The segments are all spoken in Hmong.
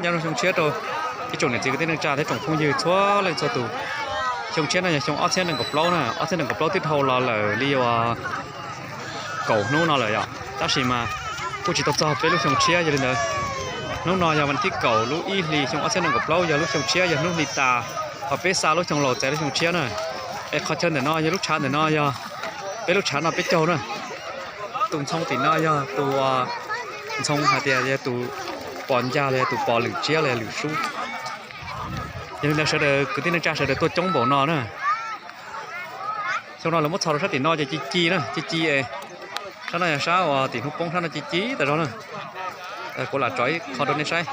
Nyob zoo xyoo tshiab rau ib tsoom niam txiv kwv tij neej tsa thiab tsoom phooj ywg txhua leej txhua tus. Xyoo tshiab no yog xyoo ob txhiab nees nkaum plaub na, ob txhiab nees nkaum plaub twb dhau los lawm li uas kaum hnub no lawm yom, tab sis mas kuj tsis tau txog peb lub xyoo tshiab. Yog li ntawd, hnub no yog vas thib kaum lub ib hlis xyoo ob txhiab nees nkaum plaub, yog lub xyoo tshiab, yog hnub hli tas, ho peb xa lub xyoo laus txais lub xyoo tshiab na. Es qhov chaw ntawm no yog lub tshav ntawm no yog peb lub tshav no peb caug na. Tus ntxhoo tim no yog tus ntxhoo hais tias yog tus pos ncag los yog tus pos lwm tsiab los yog lwm sub. Yog li ntawd sawv daws kwv tij neej tsa sawv daws tuaj coob npaum no na. Xyoo no lawv muab txhos rau sab tim no ces ci ci na, ci ci es sab no yog sab uas tim hnub poob, sab no ci ci tas zog na. Kuv lam tso ib qho rau nej saib.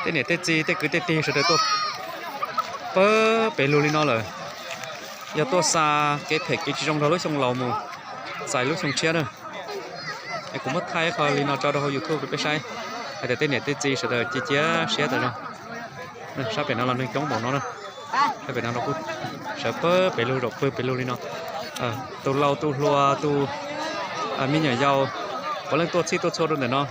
Tej niam tej txiv tej kwv tej tij sawv daws tuaj pawg pes lug li no lawm. Yog tuaj xa kev phem kev tsis zoo rau lub xyoo laus mus txais lub xyoo tshiab na. Es kuv muab thaij qho li no tso rau hauv YouTube rau peb saib hais tias tej niam tej txiv sawv daws cia cia siab tas zog. Sab pem no los neeg coob npaum no na. Sab pem no los kuj sawv pawg pes lug zaum pawg pes lug li no. Tus laus tus hluas tus me nyuam yaus puav leej tuaj txhij tuaj txhua rau ntawm no.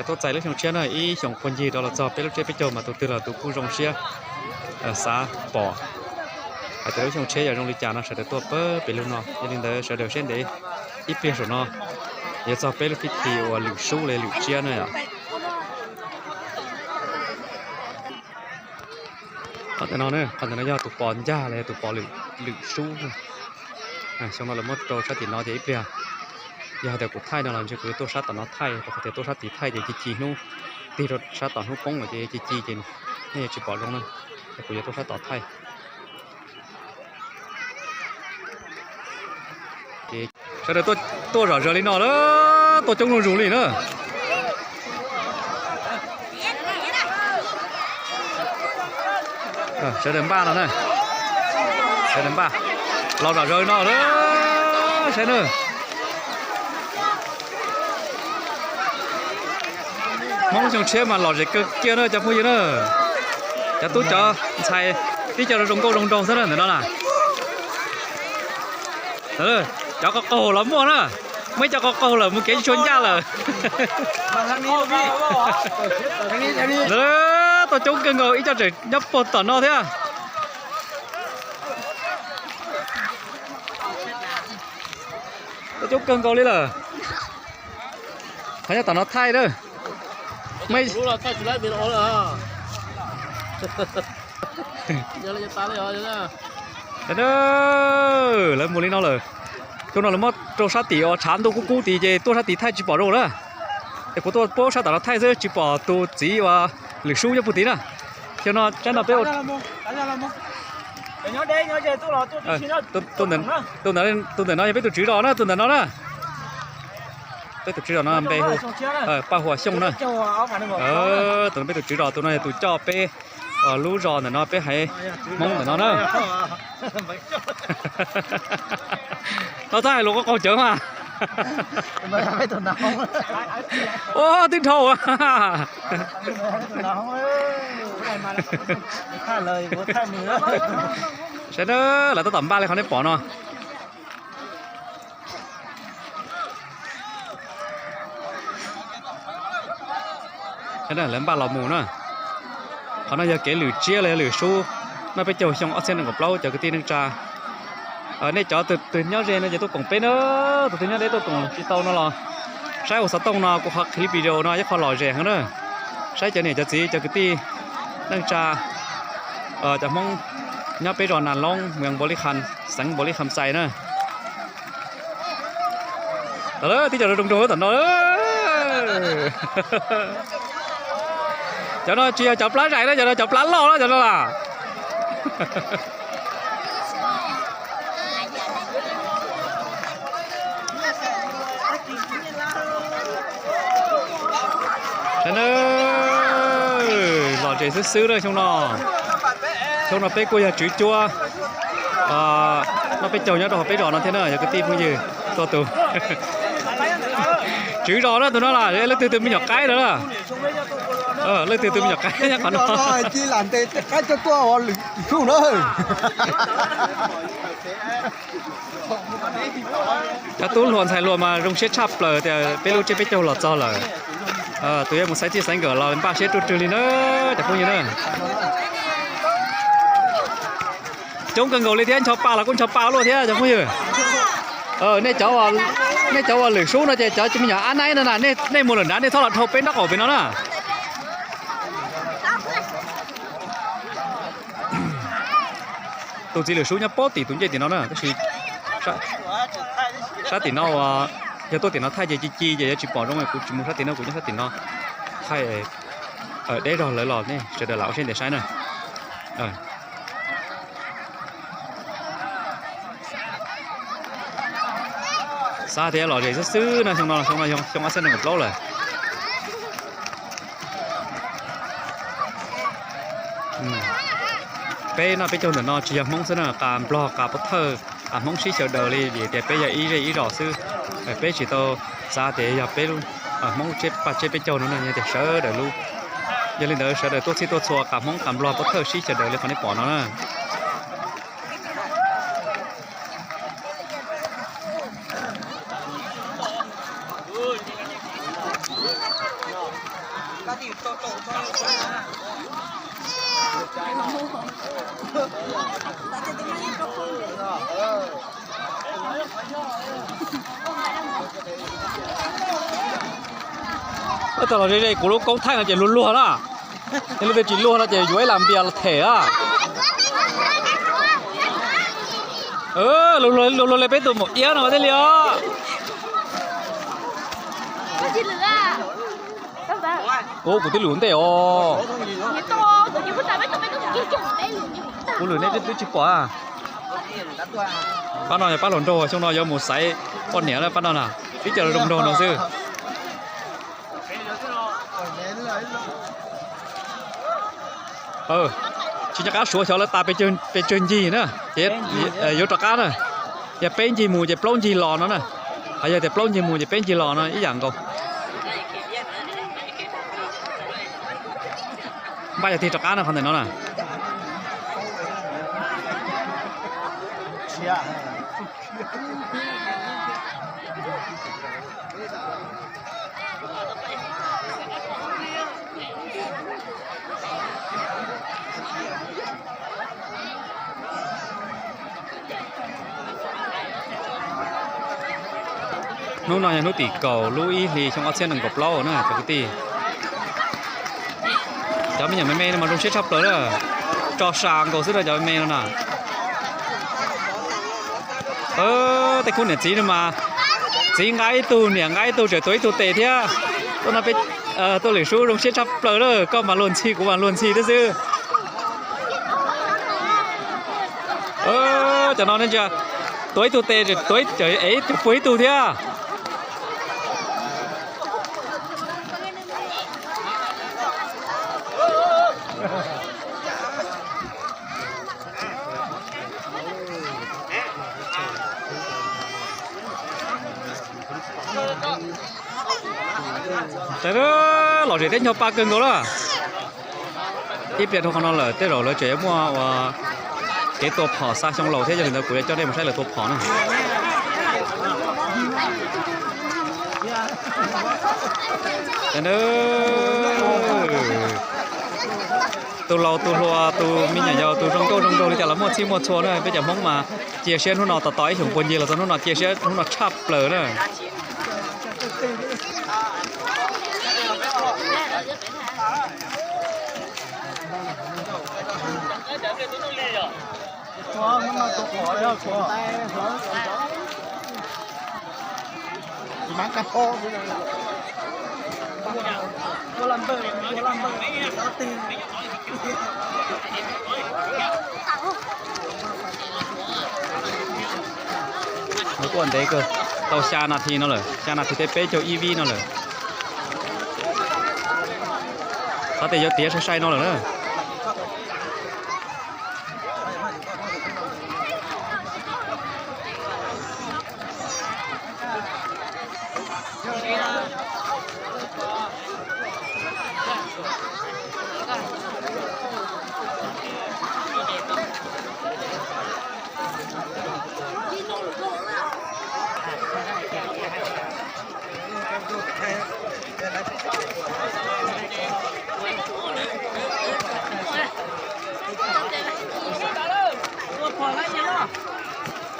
Tuaj txais lub xyoo tshiab na, ib xyoos puag ncig rov los txog peb lub tsiab peb caug mas tus twg los tus kuj zoo siab xav pom hais tias lub xyoo tshiab yog zoo li cas no sawv daws tuaj pawg pes lug no. Yog li ntawd sawv daws siab ntev ib pliag saum no yuav txog peb lub pib thi uas lwm sub los lwm tsiab na yom. Qhov ntawm no, qhov ntawm no yog tus pos ncag los yog tus pos lwm sub. Xyoo no lawv muab rau sab tim no ces ib pliag yog hais tias kuv thaij no los ntshe kuv yuav tuaj sab tom no thaij, rau qhov tias tuaj sab tid thaij ces ci ci hnub, tig rau sab tom hnub poob lawm ces ci ci ces nej yuav tsis pom zoo na. Ces kuv yuav tuaj sab tom thaij. Sawv daws tuaj zom zaws li no lawm, tuaj coob zuj zus li na. Sawv daws npaj no na, sawv daws npaj los zom zaws no lawm, saib na. Hmoob xyoo tshiab mas lom zem kawg kiag na cov phooj ywg na. Cov tub cov ntxhais tib co zoo nkauj zoo nraug xwb na ntawm no na. Cov qaug qaug los muaj na, muaj ib co qaug qaug lawm mus kev tsis tshua ncaj lawm. Tuaj coob kawg nkaus, ib co tseem nyob puag tom no thiab. Tuaj coob kawg nkaus li lawm. Qhov nyob tom no thaij na. Lawv mus li no lawm. Xyoo no lawv muab rau sab tim uas tshav ntuj kub kub tid ces tuaj sab tid thaij tsis pom zoo na. Es kuv tuaj puab sab tom no thaij xwb tsis pom tus txiv uas lwm sub nyob puag tid na. Xyoo no sab no peb tus ntawm no yog peb tus tswv zos na, tus ntawm no na. Peb tus tswv zos no npe hu Paj Huas Xyooj na. Tus no peb tus tswv zos, tus no yog tus coj peb lub zos ntawm no peb haiv Hmoob ntawm no na. No txhob hais lus qaug qaug cawv mas. Ua tib dhau. Saib na, lawv tab tom npaj li qhov nej pom no. Lawv npaj los mus na. Qhov no yog kev lwm tsiab los yog lwm sub, noj peb caug xyoo ob txhiab nees nkaum plaub cov kwv tij neej tsa. Nej cov tus twg nyob ze no ces tuaj koom peb na, tus twg nyob deb tuaj koom tsis tau no los saib ua xov tooj no kuv qhov clip video no ib qho lom zem heev na. Saib cov niam cov txiv cov kwv tij neej tsa, cov Hmoob nyob peb zos Nas Loob, moos Npaus Lis Kham, xeev Npaus Lis Kham Xais na. Tib co zoo zoo tom no. Cov no tsis yog cov plab zais na, cov no cov plab loj na cov no las. Lom zem xwb xwb na xyoo no. Xyoo no peb kuj yog tswv cuab noj peb caug nyob rau hauv peb zos no thiab na yog kwv tij phooj ywg. Tus tswv zos na tus no las, leej twg tus me nyuam qaib no na. Leej twg tus me nyuam qaib nyob qhov no. Cov tub hluas ntxhais hluas mas zoo siab tshaj plaws tias peb lub tsiab peb caug los txog lawm. Tus yuav mus xaiv txij xaiv nkawm los npaj siab ruaj rwg li na cov phooj ywg na. Coob kawg nkaus li thiab, ncho pa los kuj ncho pa luaj thiab cov phooj ywg. Nej cov, nej cov uas lwm sub no ces cov me nyuam ab naib no na, nej mus lawm nrad nej txhob los dhau peb nraub qaum pem no na. Tus txiv lwm sub nyob pob tim tus ncej tim no na, tab sis sab tim no, yog tuaj tim no thaij ces ci ci ces yuav tsis pom zoo, kuv tsis mus sab tim no, kuv nyob sab tim no thaij deb zog lawv los nej sawv daws lam ua siab ntev saib na. Xav tias lom zem xwb xwb no, xyoo no xyoo no xyoo ob txhiab nees nkaum plaub lawm. Peb noj peb caug ntawm no tsis yog Hmoob xwb na, qas Nplog qas Pov Thawj qas Hmoob sib xyaw daws li vim tias peb yog ib zej ib zos xwb. Peb tsis tau xav tias yog peb Hmoob paj tseb peb caug no na, yog tias sawv daws lub, yog li ntawd sawv daws tuaj txhij tuaj txhua qas Hmoob qas Nplog Pov Thawj sib xyaw daws li qhov nej pom no na. Tau los ze ze kuv lub koob thaij no ces luag luag na. Yog lub twg tsis luag no ces yuav ib lam npias los them a. Luag luag li peb tus maum iab no thiaj li os. Ua kuv twb lwm ntej os. Kuv lwm nej twb tsis pom. Pab no yog pab hluas nraug, xyoo no yuav mus xaiv poj niam na pab no na. Ib co zoo nraug no xwb. Tsis nco qab suav xyov lawv tas pes tsawg ncig na, ces yuav rov qab na. Yog peb ncig mus ces plaub ncig los no na. Hos yog tias plaub ncig mus ces peb ncig los no ib yam nkaus. Npaj yog tig rov qab no qhov ntawm no na. Hnub no yog hnub tim kaum lub ib hlis xyoo ob txhiab nees nkaum plaub na cov kwv tij. Cov me nyuam me me no mas zoo siab tshaj plaws na. Tso sa nkaus xwb na cov me me no na. Tej khub niam txiv no mas txiv nqa ib tug niam nqa ib tug tseem tuav ib tug tes thiab. Tuaj no peb tuaj lwm sub zoo siab tshaj plaws na, koj mas luag ntxhi kuv mas luag ntxhi thiab xwb. Cov no ne ntsia, tuav ib tug tes tuav ib tug puag ib tug thiab. Lom zem thiab ncho pa kawg nkaus lawm. Ib pliag dhau qhov no lawm tej zaum lawv tseem yuav muaj ua kev tua phom xa xyoo laus thiab, yog li ntawd kuv yuav coj nej mus saib lawv tua phom na. Tus laus tus hluas tus me nyuam yaus tus zoo nkauj zoo nraug li cas los muaj txhij muaj txhua na. Peb cov Hmoob mas cia siab hnub no tos tos ib xyoos puag ncig los txog hnub no cia siab hnub no tshaj plaws na. Lawv kuj ua ntev kawg, tau xya nas this no lawm, xya nas this thiab peb caug ib vib no lawm. Xav tias yuav tiav sai sai no lawm na.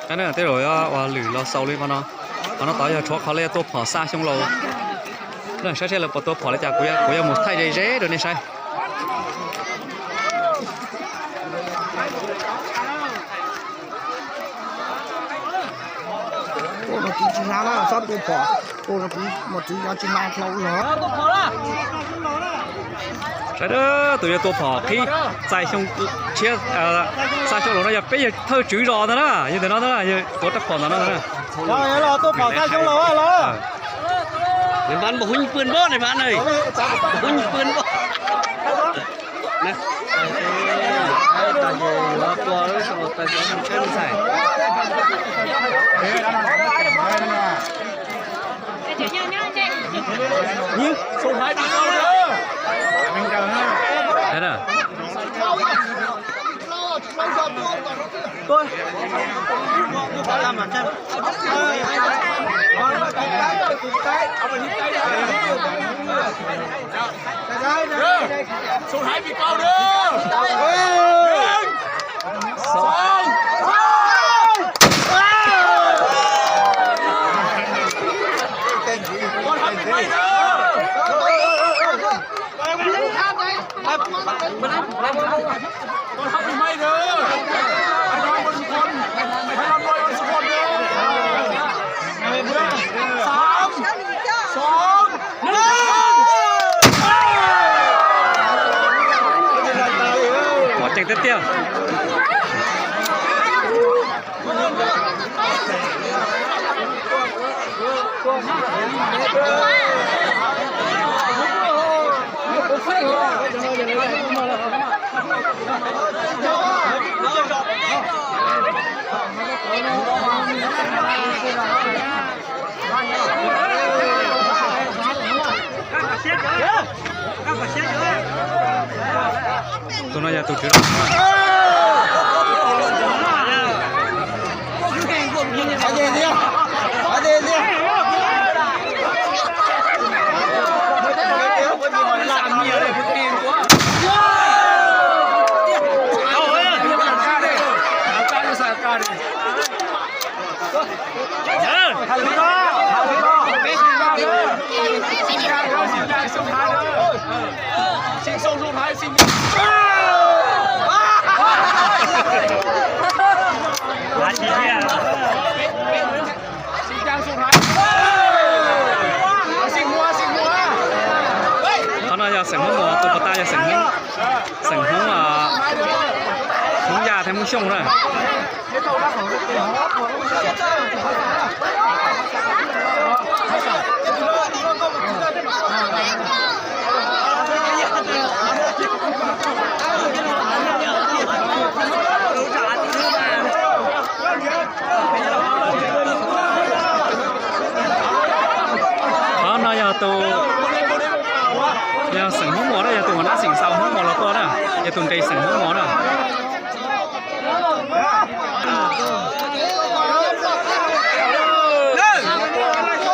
Saib na, tej zaum yuav ua lwm los xaus li qhov no. Qhov no tod yog tshuav qhov lawv yuav tua phom xa xyoo laus. Saib seb lawv puas tua phom li cas, kuv yuav mus thaij ze ze rau nej saib. Tua no kuv tsis hnav na, txhob tua phom, tua no kuv mos txwv yov tsis hnav hlau los. Saib, tus yuav tua phom qhib txais xyoo tshiab, xa xyoo laus no yog peb yawg thawj tswv zos ntag na, yog ntawm no ntag, yog tuav rab phom ntawm no ntag na. Los tua phom xa xyoo laus los. Nws npab npaum hub npw npab, nws npab nws hub npw npab. Pom ceev tiag tiag. Tus no yog tus tswv. Qhov no yog xeem Hmoob Muas, tus puas tas yog xeem Hmoob, xeem Hmoob, Hmoob Yaj thiab Hmoob Xyooj na. Qhov no yog tus, yog xeem Hmoob Muas na, yog tus uas nab xeem xaus Hmoob Muas los tuaj na, yog tus nres xeem Hmoob Muas na.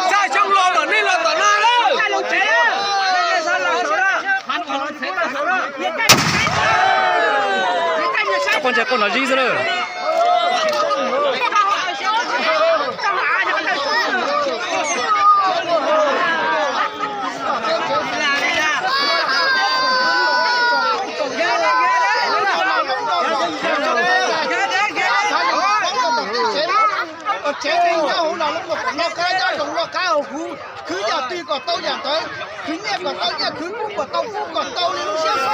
Xa xyoo los tom nej los tom no lawm. Cov poj ntxoog quaj nrov zib xwb lawm. Tsev neeg nyob hauv no lub luag kom noj qab nyob zoo noj qab hauv kuv, khwv yam twg kom tau yam ntawd, khwv nyiaj kom tau nyiaj, khwv kub kom tau kub, kom tau li lub siab xav.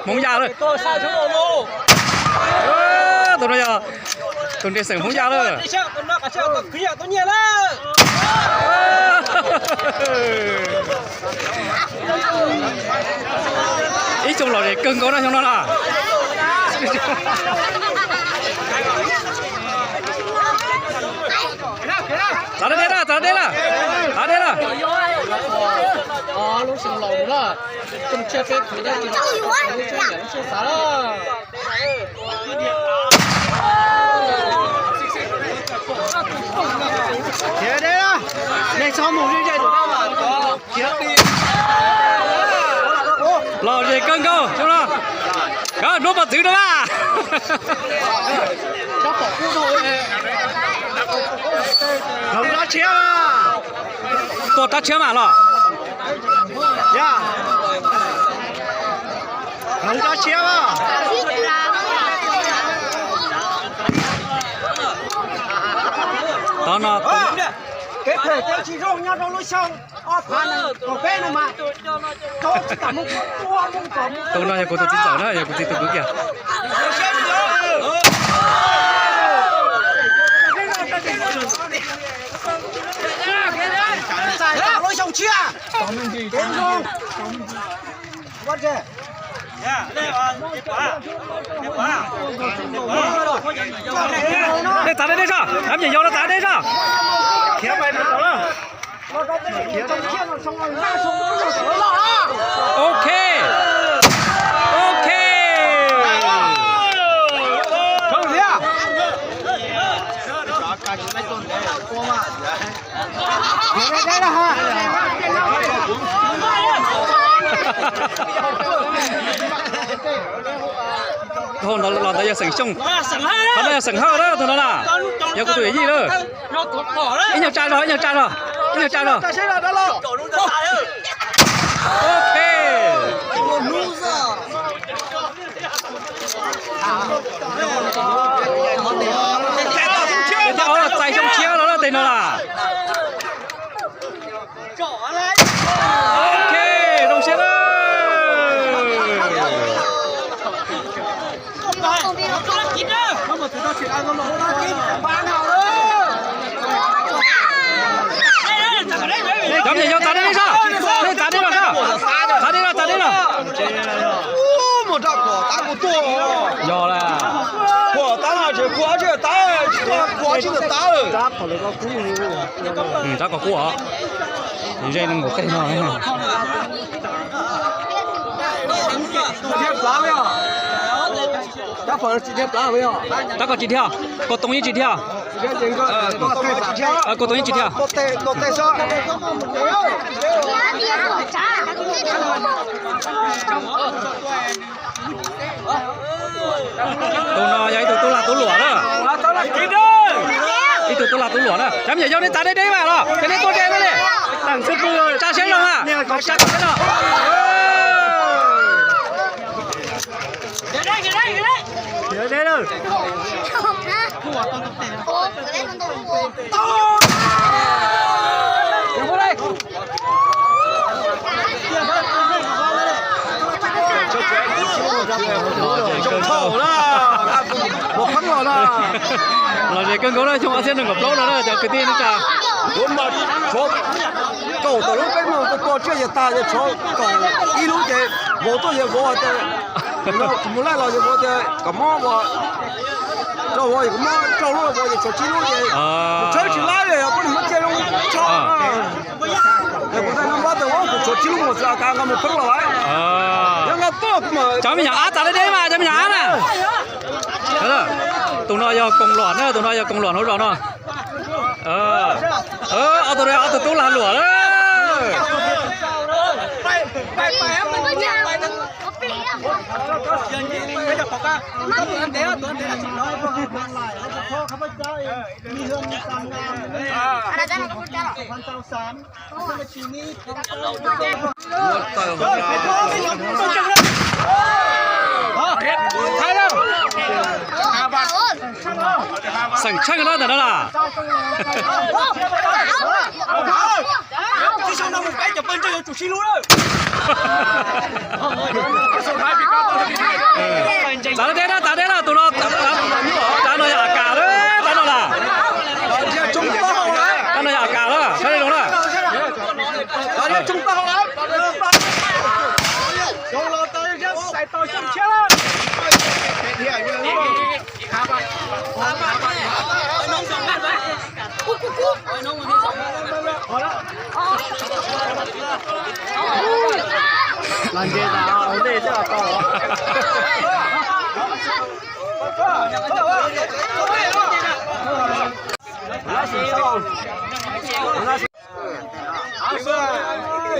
Hmoob Yaj lawm. Tus no yog tus nres xeem Hmoob Yaj lawm. Ib xyoo lom zem kawg nkaus na xyoo no na. Txav deb na, txav deb na, txav deb na. Lub xyoo laus na, tsis tsiaj peb khwv dab tsi los lub siab xav lawm. Khiav deb na, nej txhob mus ze ze rau. Los ze kawg nkaus xyoo no. Koj hnub pov txwv rau mas. Hloov rab tshiab. Tua rab tshiab mas los. Yog. Hloov rab tshiab. Tod no. Kev phem kev tsis zoo nyob rau lub xyoo ob phav nees nkaum peb no mas, rau tsis kam mus tua mus kom mus. Tus no yog kuv tus txiv ntxawm na, yog kuv txiv tus kwv kiag. Txais tau lub xyoo tshiab. Kev zoo. Nej txav deb deb zog, cov me nyuam yaus no txav deb zog. Khiav pais rau tod. Ok. Ok. Tus no los ntawd yog xeem Xyooj, tus no yog xeem Hawj na, tus no na, yog kuv tus yawm yij lawm. Ib nyuag tsa zog, ib nyuag tsa zog, ib nyuag tsa zog. Ok. Txais xyoo tshiab los lawm tej no las. Ok, zoo siab lawm. Cov me nyuam yaus txav deb deb zog, nej txav deb los zog, txav deb los, txav deb los. Yog las. Rab koj kub os. Ze no nkaum tej no. Rab koj tsis dhia, koj toov yeej tsis dhia. Koj toov yeej tsis dhia. Tus no yog ib tug tub lag tub luam na. Ib tug tub lag tub luam na. Cov me nyuam yaus nej txav deb deb mas los, ces nej tuaj ze no li. Tsa siab zoo na. Los ze kawg nkaus na, xyoo ob txhiab nees nkaum plaub no na cov kwv tij neej tsa. Kaum tawm lub peb moos tua tua tsiaj yawg tag, yawg tshuav kaum ib lub ces vauv tuaj, yawg vauv tias, mus laij los yawg vauv tias kom mob ua rau vauv, yawg kom mob rau lub vauv, yawg tshuav tsib lub ces tshawb tsis laib li, yog peb nws muab cia zoo tso. Yog kuv tag no npab tawm vauv, kuv tshuav tsib lub mus txog A K nqa mus pheeb los lawm. Yog nqa tuaj kuv mam. Cov me nyuam ab txav deb deb mas, cov me nyuam ab na. Tus no yog Koos Luam na, tus no yog Koos Luam hauv zos no. Ob tug no ob tug tub lag luam lawm. Xeem Tsheej no ntawm no las. Txav deb deb na, txav deb na, tus no, txav no yog A K lawm, txav no las. Txav no yog A K lawm, saib zoo na. Los nce tas ua ntej coj tau.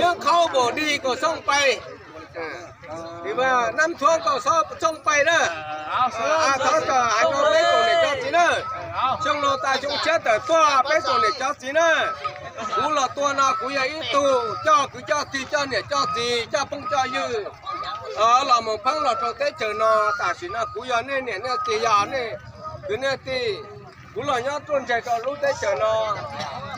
Yeej khaub npaum dig kom xooj pais, nab thuab kom xooj pais na. Thov kom hais rau peb tsoom niam cov txiv na, xyoo laus tas xyoo tshiab tawm tuaj peb tsoom niam cov txiv na. Kuv los tuaj no kuv yog ib tug coj kwv coj tij coj niam coj txiv coj phooj coj ywg los mus pheeb los rau teb chaws no. Tam sim no kuv yog nej niam nej txiv, yog nej kwv nej tij. Kuv los nyob tuaj ntseeg rau lub teb chaws no.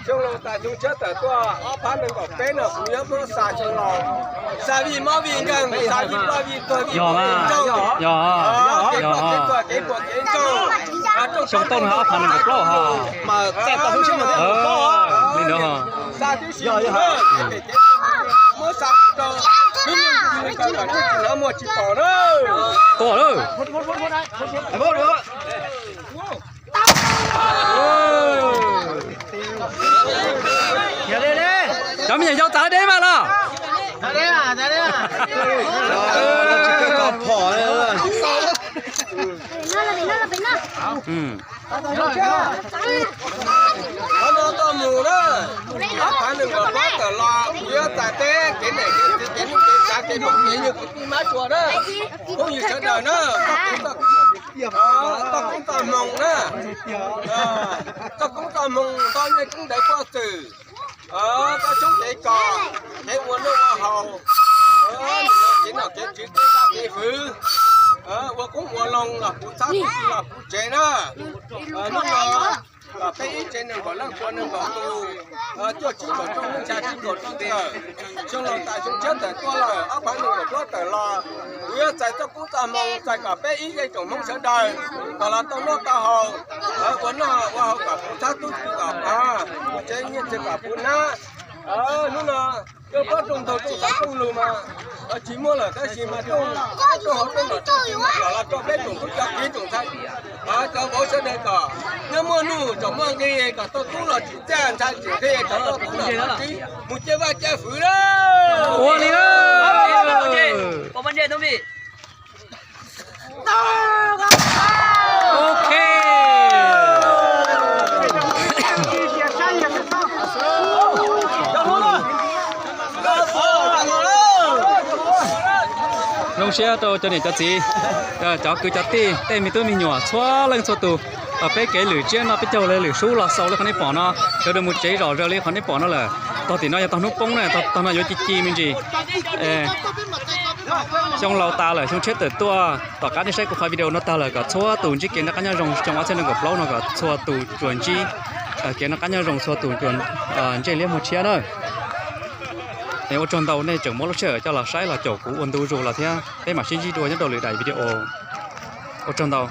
Xyoo laus tas xyoo tshiab tawm tuaj ob phav nees nkaum peb no kuv nyob muab xa xyoo laus, xa vij mob vij nkeeg, xa vij ploj vij tuag vij puas vij ntsoog, kev ploj kev tuag kev puas kev ntsoog. Xyoo tauj no ob phav nees nkaum plaub ha. Li ntawd. Xa tib si muab xa rau, hnub no tsis hnov muag tsis pom na. Tuaj lawm. Cov me nyuam yaus txav deb mas los. Qhov no tuaj mus na, ob phav nees nkaum plaub tawm los kuv yuav txais teb kev niam kev txiv kev neej kev tsav kev phooj kev ywg kwv tij mab suav na, phooj ywg sawv daws na, txoj koob txoj hmoo na, txoj koob txoj hmoo nto nej koob ntawv poj txwm, txoj tshoob kev kos, kev ua noj ua haus, kev nom kev tswv kev vaj kev fwv, ua koob ua loo los kuv txhab los kuv tsev na. Hnub no peb ib tsev nees nkaum leej pua nees nkaum tus, cuaj tsib nkaum rooj xya tsib nkaum rooj tawm, xyoo laus tas xyoo tshiab tawm tuaj lawm ob phav nees nkaum plaub tawm los, kuv yuav txais txoj koob txoj hmoo txais kom peb ib zeej tsoom Hmoob sawv daws kom los tau noj tau haus, ua noj ua haus kom puv txhab tub tub kom pab, puv tsev nyiaj txiag kom puv hnab. Hnub no kawg pab rooj ntug rooj xav rooj lug mas tsis muaj lawm tab sis mas rooj, rooj hauv rooj no tsis muaj los los rau peb tsoom tub cov kwv tsoom ntxhais, cov vauv sawv daws kom nyob muaj nuj tsoom muaj nqi kom tau tub los tsis txaj ntxhais tsis nqi kom tau tub los tau tib mus ciaj vaj ciaj fwv na. Ua li na. Ok. Zoo siab rau cov niam cov txiv, cov kwv cov tij, tej me tub me nyuam txhua leej txhua tus. Peb kev lwm tsiab no peb caug li lwm sub los xaus li qhov nej pom no, sawv daws mus tsev zom zaws li qhov nej pom no lawm. Tog tim no yog tog hnub poob na, tog no yuav ci ci me ntsis. Xyoo laus tas lawm xyoo tshiab tawm tuaj, tom qab nej saib kuv qhov video no tag lawm kom txhua tus ntsib kev noj qab nyob zoo xyoo ob txhiab nees nkaum plaub no kom txhua tus tsuas ntsib kev noj qab nyob zoo, txhua tus tsuas ntsej liab muag tshiab na. Es ua tsaug ntau nej tseem muab lub sij hawm coj los saib los caum kuv ua ntu zus los thiab, peb mam sib ntsib dua nyob rau lwm daim video. Ua tsaug ntau.